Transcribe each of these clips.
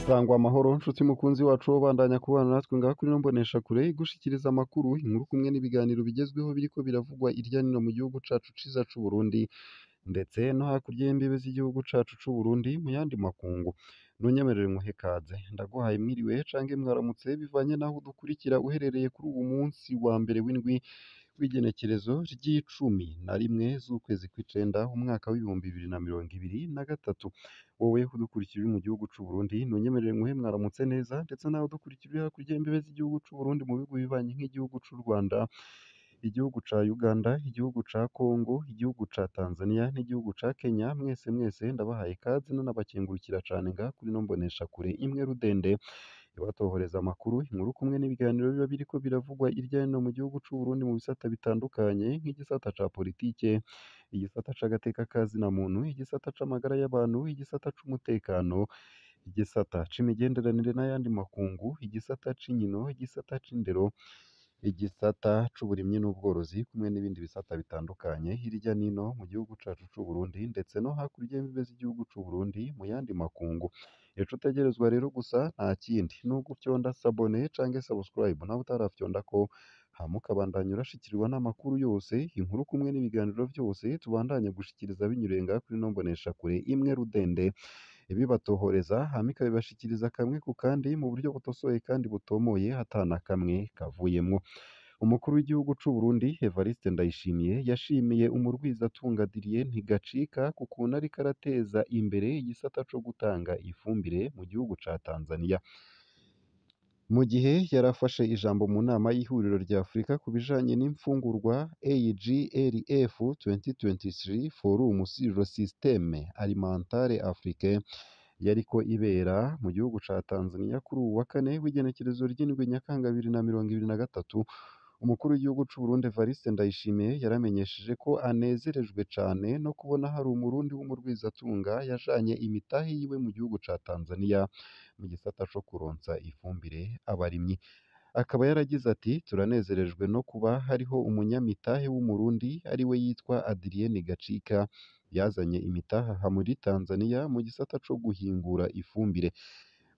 Sangwa amahoro nshuti mukunzi wacu wobandanya kubana natwe ngaha kuri ino mboneshakure igushikiriza amakuru, inkuru kumwe n'ibiganiro bigezweho biriko biravugwa irya nino mu gihugu cacu ciza c'Uburundi, ndetse no hakurya y'imbibe z'igihugu cacu c'Uburundi mu yandi makungu. Ntunyemerere nkuhe ikaze, ndaguhaye mwiriwe canke mwaramutse bivanye n'aho udukurikira uherereye kuri uwu munsi wa mbere w'indwi w'igenekerezo ry'icumi na rimwe z'ukwezi kw'icenda umwaka w'2023. Wowe udukurikira uri mu gihugu c'Uburundi, ntunyemerere nkuhe mwaramutse neza, ndetse nawe udukurikira uri hakurya y'imbibe z'igihugu c'Uburundi mu bihugu bibanyi nk'igihugu c'u Rwanda, igihugu ca Uganda, igihugu ca Congo, igihugu ca Tanzania n'igihugu ca Kenya, mwese mwese ndabahaye ikaze nanabakengurukira cane ngaha kuri ino mboneshakure imwe rudende ibatohoreza amakuru, inkuru kumwe n'ibiganiro biba biriko biravugwa irya nino mu gihugu c'Uburundi mu bisata bitandukanye nk'igisata ca politike, igisata c'agateka ka zina muntu, igisata c'amagara y'abantu, igisata c'umutekano, igisata c'imigenderanire n'ayandi makungu, igisata c'inkino, igisata c'indero, igisata c'uburimyi n'ubworozi kumwe n'ibindi bisata bitandukanye hirya nino mu gihugu cacu c'Uburundi, ndetse no hakurya y'imbibe z'igihugu c'Uburundi mu yandi makungu. Ico utegerezwa rero gusa nta kindi ni ugufyonda s'abonner canke subscribe nawe utarafyondako, hama ukabandanya urashikirwa n'amakuru yose, inkuru kumwe n'ibiganiro vyose tubandanya gushikiriza binyuriye ngaha kuri ino mboneshakure imwe rudende ibibatohoreza, hama ikabibashikiriza kamwe ku kandi mu buryo butosoye kandi butomoye ata na kamwe kavuyemwo. Umukuru w'igihugu c'Uburundi Evariste Ndayishimiye yashimiye umurwizatunga Adrien Ntigacika ku kuntu ariko arateza imbere igisata co gutanga ifumbire mu gihugu ca Tanzania. Mu gihe yarafashe ijambo mu nama y'ihuriro rya Afurika ku bijanye n'imfungurwa AGLF 2023 Forum sur le système alimentaire africain yariko ibera mu gihugu ca Tanzania kuri uwu wa kane w'igenekerezo ry'indwi Nyakanga 2023, umukuru w'igihugu c'Uburundi Evariste Ndayishimiye yaramenyesheje ko anezerejwe cane no kubona hari umurundi w'umurwizatunga yajanye imitahe yiwe mu gihugu ca Tanzania mu gisata co kuronsa ifumbire abarimyi. Akaba yaragize ati: "Turanezerejwe no kuba hariho umunyamitahe w'umurundi ariwe yitwa Adrien Gacika yazanye imitahe aha muri Tanzania mu gisata co guhingura ifumbire."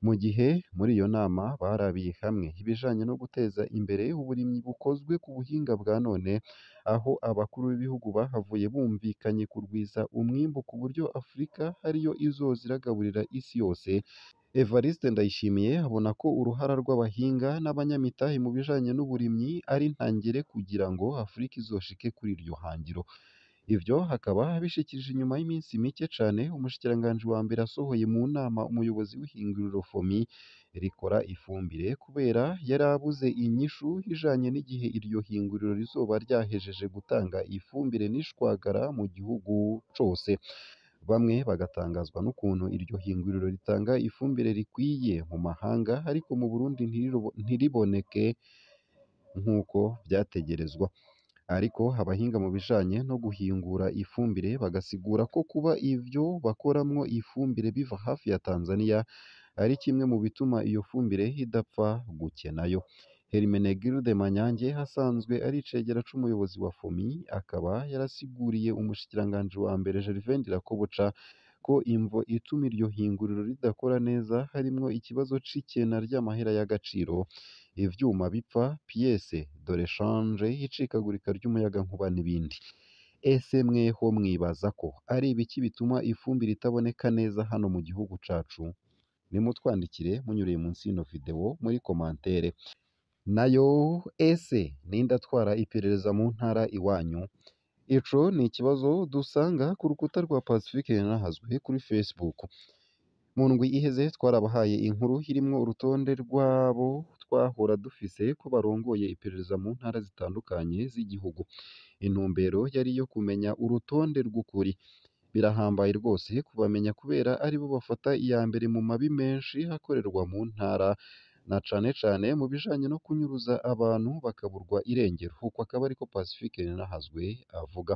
Mu gihe muri iyo nama barabiye hamwe ibijanye no guteza imbere uburimyi bukozwe ku buhinga bwa none, aho abakuru b'ibihugu bahavuye bumvikanye kurwiza umwimbu ku buryo Afurika ariyo izoza iragaburira isi yose. Evariste Ndayishimiye abona ko uruhara rw'abahinga n'abanyamitahe mu bijanye n'uburimyi ari ntangere kugira ngo Afurika izoshike kuri iryo hangiro. Ivyo akaba abishikirije inyuma y'iminsi mike cane umushikiranganji wa mbere asohoye mu nama umuyobozi w'ihinguriro FOMI rikora ifumbire, kubera yari abuze inyishu ijanye n'igihe iryo hinguriro rizoba ryahejeje gutanga ifumbire n'ishwagara mu gihugu cose. Bamwe bagatangazwa n'ukuntu iryo hinguriro ritanga ifumbire rikwiye mu mahanga ariko mu Burundi ntiriboneke nk'uko vyategerezwa. Ariko abahinga mu bijanye no guhingura ifumbire bagasigura ko kuba ivyo bakoramwo ifumbire biva hafi ya Tanzania ari kimwe mu bituma iyo fumbire idapfa gukenayo. Hermenegilde Manyange asanzwe ari icegera c'umuyobozi wa FOMI, akaba yarasiguriye umushikiranganji wa mbere Gervais Ndirakobuca ko imvo ituma iryo hinguriro ridakora neza harimwo ikibazo c'ikena ry'amahera y'agaciro, ivyuma bipfa, pièces de rechange, icikagurika ry'umuyagankuba n'ibindi. Ese mweho mwibaza ko ari ibiki bituma ifumbire itaboneka neza hano mu gihugu cacu? Nimutwandikire munyuriye munsi y'ino video muri commentaire. Nayo ese ninde atwara iperereza mu ntara iwanyu? Ico ni ikibazo dusanga ku rukuta rwa Pacifique Nahazwe kuri Facebook. Mu ndwi iheze twarabahaye inkuru irimwo urutonde rw'abo twahora dufise ko barongoye iperereza mu ntara zitandukanye z'igihugu. Intumbero yari iyo kumenya urutonde rw'ukuri. Birahambaye rwose kubamenya kubera aribo bafata iya mbere mu mabi menshi akorerwa mu ntara, na cane cane mu bijanye no kunyuruza abantu bakaburwa irengero. Uko akaba ariko Pacifique Nahazwe avuga.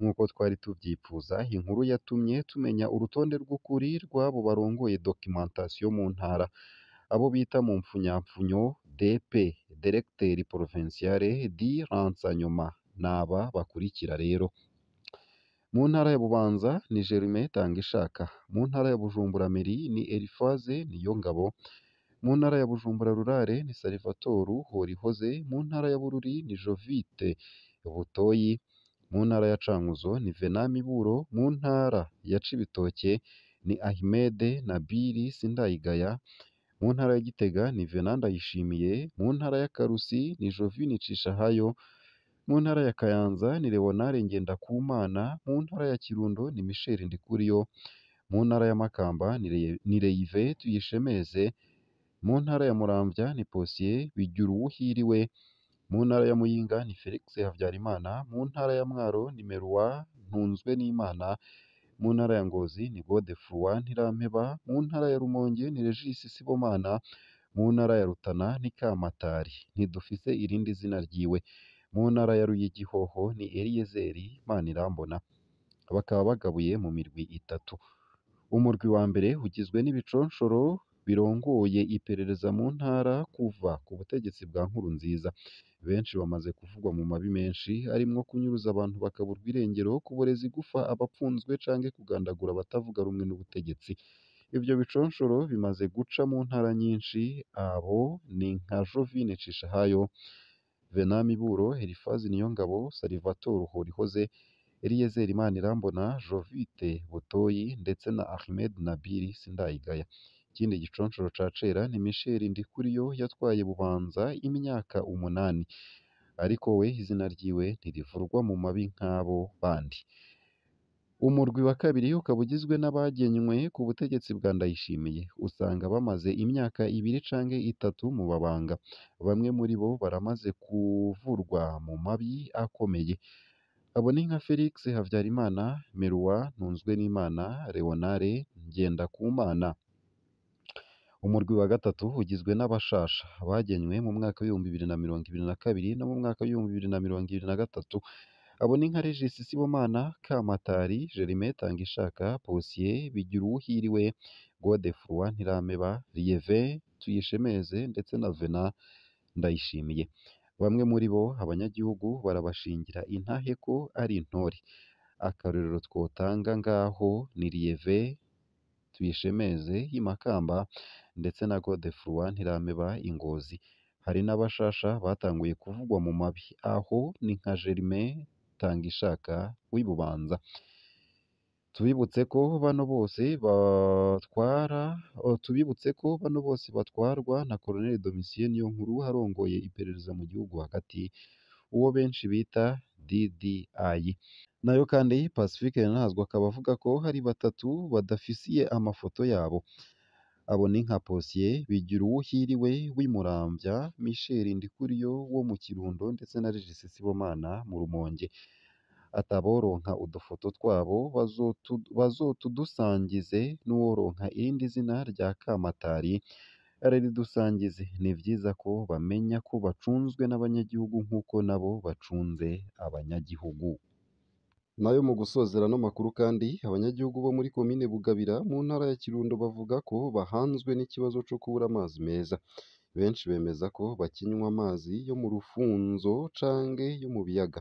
Nk'uko twari tuvyipfuza, inkuru yatumye tumenya urutonde rw'ukuri rw'abo barongoye documentation mu ntara, abo bita mu mpfunyapfunyo DP, Directeur Provincial du Renseignement, n'aba bakurikira rero: Mu ntara ya Bubanza ni Germain Tangishaka, mu ntara ya Bujumbura Mairie ni Eliphase Niyongabo, mu ntara ya Bujumbura Rurare ni Salvatore Horihoze, mu ntara ya Bururi ni Jovite Butoyi, mu ntara ya Cankuzo ni Venant Miburo, mu ntara ya Cibitoke ni Ahmed Nabil Sindayigaya, mu ntara ya Gitega ni Venant Ndayishimiye, mu ntara ya Karusi ni Jovine Cishahayo, mu ntara ya Kayanza ni Leonard Ngendakumana, mu ntara ya Kirundo ni Michel Ndikuriyo, mu ntara ya Makamba ni Reive Tuyishemeze, mu ntara ya Muramvya ni Posier Bigiruwuhiriwe, mu ntara ya Muyinga ni Felix Habyarimana, mu ntara ya Mwaro ni Meroi Ntunzwenimana, mu ntara ya Ngozi ni Godefroid Ntirampeba, mu ntara ya Rumonge ni Regis Sibomana, mu ntara ya Rutana ni Kamatari ntidufise irindi zina ryiwe, mu ntara ya Ruyigi hoho ni Eliyezeri Manirambona. Bakaba bagabuye mu mirwi itatu. Umurwi wa mbere ugizwe n'ibiconshoro birongoye iperereza mu ntara kuva ku butegetsi bwa Nkurunziza. Benshi bamaze kuvugwa mu mabi menshi arimwo kunyuruza abantu bakaburwa irengero, kuboreza igufa abapfunzwe canke kugandagura abatavuga rumwe n'ubutegetsi. Ivyo biconshoro bimaze guca mu ntara nyinshi, abo ni nka Jovine Cishahayo, Venant Miburo, Eliphase Niyongabo, Salvatore Horihoze, Eliezer Manirambona, Jovite Butoyi ndetse na Ahmed Nabil Sindayigaya. Ikindi giconshoro ca cera ni Michel Ndikuriyo yatwaye Bubanza imyaka 8, ariko we izina ryiwe ntirivurwa mu mabi nk'abo bandi. Umurwi wa kabiri ukaba ugizwe n'abagenywe ku butegetsi bwa Ndayishimiye, usanga bamaze imyaka 2 canke 3 mu mabanga. Bamwe muri bo baramaze kuvurwa mu mabi akomeye. Abo ni nka Felix Habyarimana, Meroi Ntunzwenimana, Leonard Ngendakumana. Umurwi wa gatatu ugizwe n'abashasha bagenywe mu mwaka w'2022 no mu mwaka w'2023. Abo ni nka Regis Sibomana, Kamatari, Germain Tangishaka, Posier Bigiruwuhiriwe, Godefroid Ntirampeba, Lievin Tuyishemeze ndetse na Venant Ndayishimiye. Bamwe muri bo abanyagihugu barabashingira intahe ko ari intore. Akarorero twotanga ngaho ni Lievin Tuyishemeze y'i Makamba ndetse na Godefroid Ntirampeba i Ngozi. Hari n'abashasha batanguye kuvugwa mu mabi, aho ni nka Germain Tangishaka w'i Bubanza. Tubibutse ko bano bose batwara tubibutse ko bano bose batwarwa na Colonel Domitien Niyonkuru arongoye iperereza mu gihugu hagati, uwo benshi bita DDI. Nayo kandi Pacifique Ntazwa akaba avuga ko hari batatu badafisiye amafoto yabo. Abo ni nka Posier Bigiruwuhiriwe w'i Muramvya, Michel Ndikuriyo wo mu Kirundo ndetse na Regis Sibomana mu Rumonge. Ataboronka udufoto twabo bazotudusangize, n'uworonka irindi zina rya Kamatari araridusangize. Ni vyiza ko bamenya ko bacunzwe n'abanyagihugu nk'uko nabo bacunze abanyagihugu. Nayo mu gusozera ano makuru kandi, abanyagihugu bo muri komine Bugabira mu ntara ya Kirundo bavuga ko bahanzwe n'ikibazo co kubura amazi meza. Benshi bemeza ko bakinywa amazi yo mu rufunzo canke yo mu biyaga.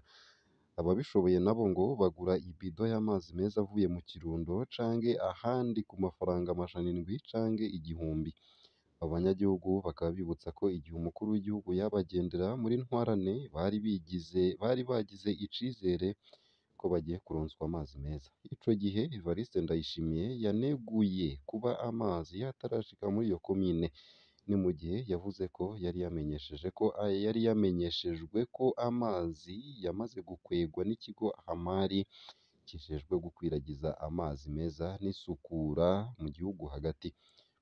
Ababishoboye nabo ngo bagura ibido y'amazi meza avuye mu Kirundo canke ahandi ku mafaranga 700 canke 1000. Abo banyagihugu bakaba bibutsa ko igihe umukuru w'igihugu yabagendera muri ntwarane bari bagize icizere ko bagiye kuronswa amazi meza. Ico gihe Evariste Ndayishimiye yaneguye kuba amazi atarashika muri iyo komine. Ni mu gihe yavuze ko yari yamenyeshejwe ko amazi yamaze gukwegwa n'ikigo Hamari kijejwe gukwiragiza amazi meza n'isukura mu gihugu hagati.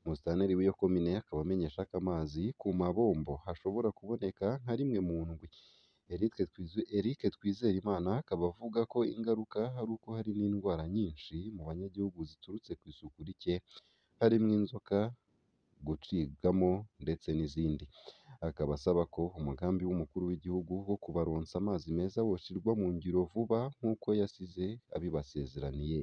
Musitanteri w'iyo komine akaba amenyesha ko amazi ku mabombo ashobora kuboneka nka rimwe mu ndwi. Eric Twizerimana akaba avuga ko ingaruka ari uko hari n'indwara nyinshi mu banyagihugu ziturutse ku isuku rike, harimwo inzoka, gucibwamo ndetse n'izindi. Akaba asaba ko umugambi w'umukuru w'igihugu wo kubaronsa amazi meza woshirwa mu ngiro vuba nk'uko yasize abibasezeraniye.